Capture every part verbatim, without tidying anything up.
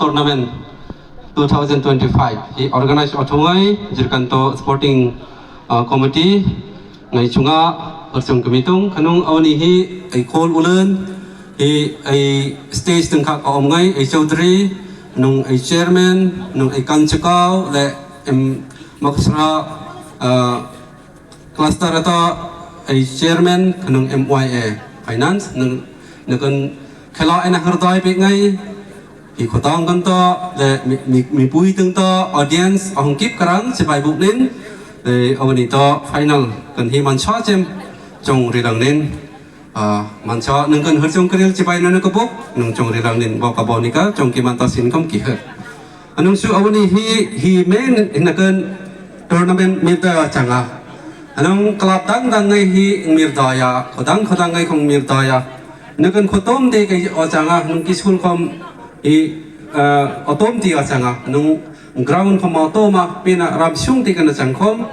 Tournament two thousand twenty-five hi organize othumai Jirkanto Sporting, uh, Committee ngai chunga Ursung Kemitung kanung awani hi ai call ulen hi ai stage tengkha ka omngai ai Chaudhary nung ai chairman nung ai kanchukau le em maksra, uh, cluster ata ai chairman kanung M Y A finance nung nukun khela ena hardai pek ngai. Hi khotang kan to le mi, mi, mi pui teng to audience ahung kip karang chibai buk nin. Le awani to final kan hi mansa chem chong rilang nin. Ah, mansa nung kan hur chong kril chibai nana kabuk nung chong rilang nin bo ka bo nika chong ki manta sin kom ki her. Anung su awani hi hi main hinakan tournament mirda changa. Anung club dang dang ngai hi mirda ya, khodang khodang ngai khong mirda ya. Nung kan khotom de kai o changa nung ki school kom i, ah, otom ti achanga nung ground khoma otoma pena ram sung ti kana changkhom.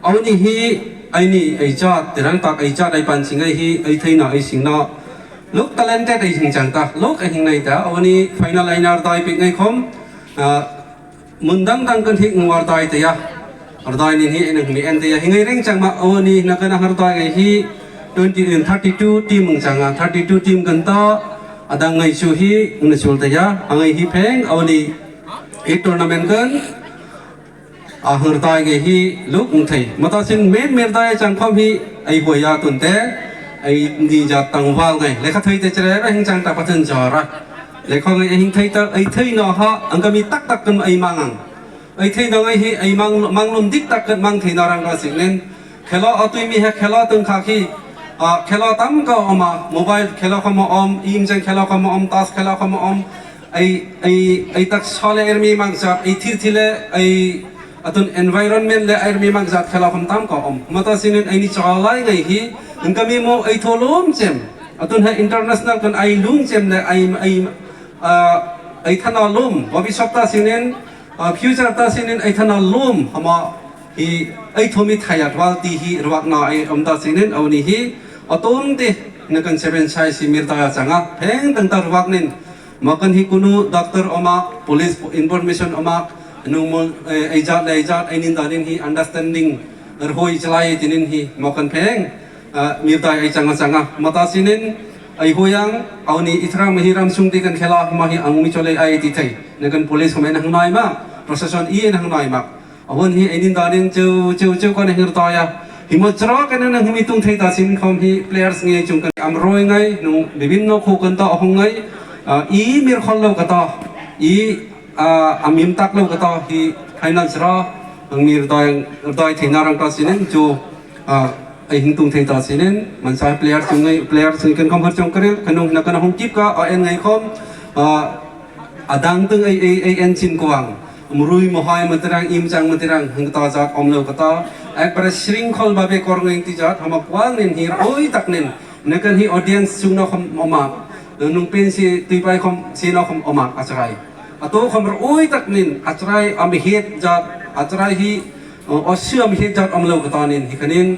Auni hi aini ai jat terang tak ai jat ai pan singai hi ai thaina ai singna lok talented ai hing chang ta lok ai hing nai ta auni final ai nar dai pik ngai khom. Ah, mundang dang kan hi ngwar dai ta ya. Ardai ni hi nang mi en te ya hingai reng chang ma o ni na kana har dai ngai hi twenty and thirty two team ang chang a thirty two team kan ta adang ngai chu hi nang chul te ya angai hi pheng o ni hi tournament kan a har dai ngai hi luk ang thai mata sin men mer dai chang khom hi ai ho ya tun te ai ni ja tang wal ngai lekha thai te chere ra hing chang ta pathan jara lekha ngai hing thai ta ai thai no ha ang ka mi tak tak kan ai mang ang. Ai thei nang ai hi ai mang, mang lum dik tak kan mang thei narang ra sik nen. Khelo atui mi he khelo tong kha khi. Ah, khelo tam ka oma, mobile khelo ka ma om, im jang khelo ka ma om, tas khelo ka ma om. Ai, ai, ai tak sale er mi mang jat, ai thir thile, ai atun environment le er mi mang jat khelo kham tam ka om. Mata sinin ai ni chalai ngai hi, engka mi mo ai tho lum chem. Atun he international kan ai lum chem le ai, ai, ah, ai thana lum, bobi sokta sinin, Ah, future ta sinin ai thana lum hama hi ai thomi thaya twal ti hi ruak na ai om ta sinin auni hi atom te nakan seven sai si mir ta changa pheng tang ta ruak nin makan hi kunu doctor omak police information omak nung mon, eh, ai jat ai jat ai nin da nin hi understanding rhoi chalai tinin hi makan pheng, ah, mir ta ai changa changa mata sinin ai hoyang auni ithra mahi ram sung ti kan khela hama hi ang mi chole ai ti thai. Nakan police khom enang nai ma, proseson i enang nai ma. Awon hi enin danin cheu cheu cheu kone hir ta ya. Himo chro kene nang himi tung thei ta sin khom hi players nge chung kan am roi ngai nung bibinno khu kan ta hong ngai. Ah, i mir khol lo kata i, ah, amim tak lo kata hi final chro ang mir dai dai thei narang ta sinin chu. Ah, ai hing tung thei ta sinin, mansa player chungai, player chungai kan khom har chong kare, kanung na kana hong kip ka, a en ngai khom, ah, adang tung ai, ai, ai en chin kuang. Mrui mohai matirang, im chang matirang, hing ta jat om lo kata. Ekbare sringkhol babe kor ngai ti jat, hama kuang nin hir oi tak nin. Nakan hi audience chung no khom omak. Nung pen si tui pai khom, si no khom omak achai. Ato khom oi tak nin, achai am hit jat, achai hi, O, o siam hi jat amlo kata nin, hikanin,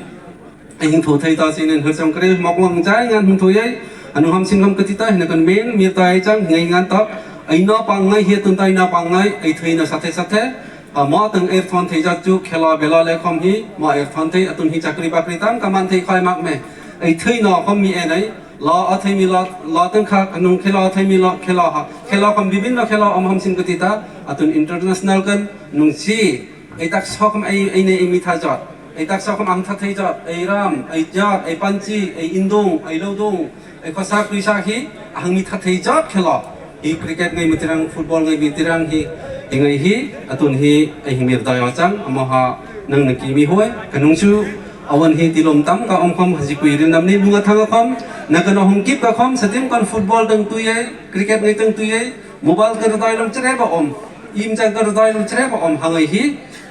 hing thu thei ta sinin, hir chang kare, mok wang jai ngan hung thu yai, anu ham sin ham kati ta, hina kan men, mir ta ai chang, ngai ngan ta, ai na pang ngai, hi tun ta ai na pang ngai, ai thei na sathe sathe, a, ma tang air thon thei jat chu, khela bela le khom hi, ma air thon thei, atun hi chakri bakri tam, kaman thei khai mak me, ai thei na khom mi en ai, la a thei mi la, la tang kha, anung khela a thei mi la, khela ha, khela khom bibin na khela om ham sin kati ta, atun international kan, nung si, Ai tak sokhom ai, ai ne ai mitha jot. Ai tak sokhom ang thathai jot. Ai ram, ai jat, ai panchi, ai indung, ai lodung, ai khosak tuisa hi ang mitha thai jot khelo. Hi cricket ngai mitirang, football ngai mitirang hi, hi ngai hi, atun hi, ai hi mir daya chang, amo ha nang naki mi hoi, kanung chu, awan hi tilom tam ka om khom haji kui rin nam ni lunga thang khom, na kano hong kip ka khom, satim kon football tang tui ai, cricket ngai tang tui ai, mobile ka rdai lom chere ba om. Im jang ka rdai lom chere ba om hangai hi,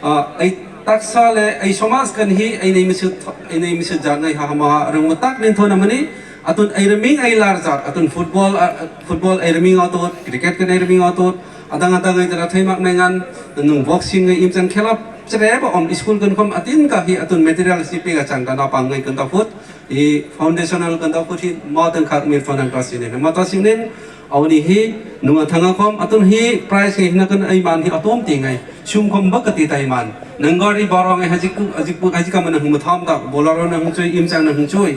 ah, ai taksa le ai somas kan hi ai nei misu, ai nei misu jat ngai ha hama rung tak nin thona mani atun ai reming ai lar jat atun football, ah, football ai reming auto, cricket kan ai reming auto, adang adang ai jara thai mak mengan nung boxing ai im jang khela chere ba om school kan khom atin ka hi atun material si pega chang ka na pang ngai kan ta foot i foundational kan ta foot hi ma tang khak mir phonang ta sinin ma ta sinin Aoni hi nunga thanga khom, atun hi price hi hina kan ai man hi atom tingai. Sum khom ba kati tai man. Nang gari borong ai hajik pu, hajik pu, hajik kaman hung matham ta, bolaro nang hung chui, imchang nang hung chui.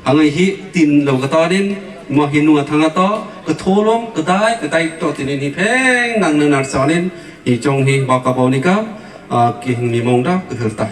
Hangai hi tin lo katonin, mo hi nunga thanga to, katholong, kadai, kadai to tinin hi pheng nang nang nar sonin, hi chong hi ba ka bonika, ah, ki hing ni mong da, kahir ta.